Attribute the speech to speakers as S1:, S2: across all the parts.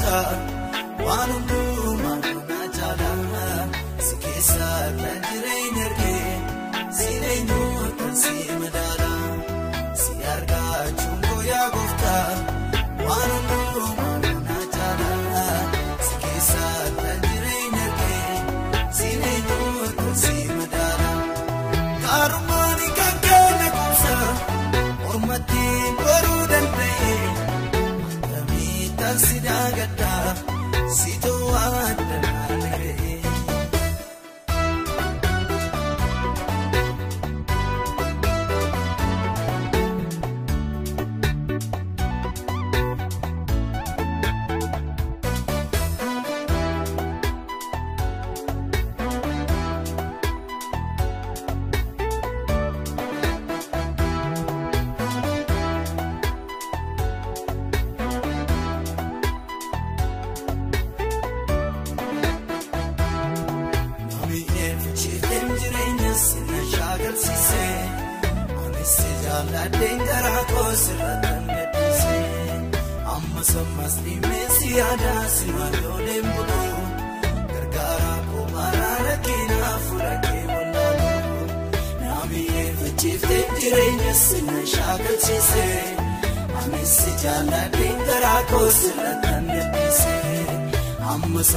S1: gooftaa waan hundumaa na jaala si keessa kan jireenya argee si eenyuutan si madaala si argachuun koo yaa gooftaa waan hundumaa na jaala si keessa kan jireenya argee si eenyuutan si madaala gaarummaan kan kenne kumsa mormatti baruu danda'e. Si dagadda si to'adda nagee.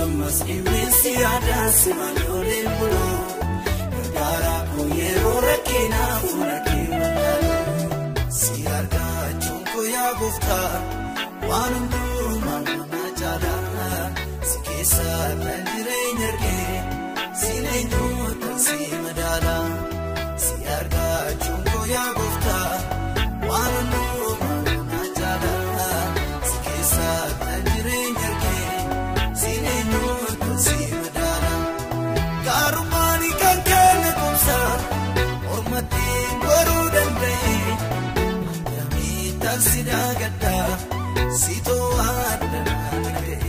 S1: Ammas immensi aadaa si maloolee buluu gargaara koo yeroo rakkinaa fuula kee wallaaluu si argachuun koo yaa gooftaa waan hundumaa na jaala si keessa kan jireenya argee si eenyuutan si madaala si argachuun koo yaa gooftaa waan hundumaa na jaala si keessa kan jireenya argee. Gaarummaan kan kenne kumsa mormatti baruu danda'e akkamitti si dagadda si to'adda nagee.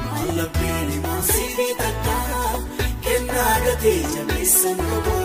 S1: Mallabbeen maasii fi takkaa kennaa gatii jabeessan qabu.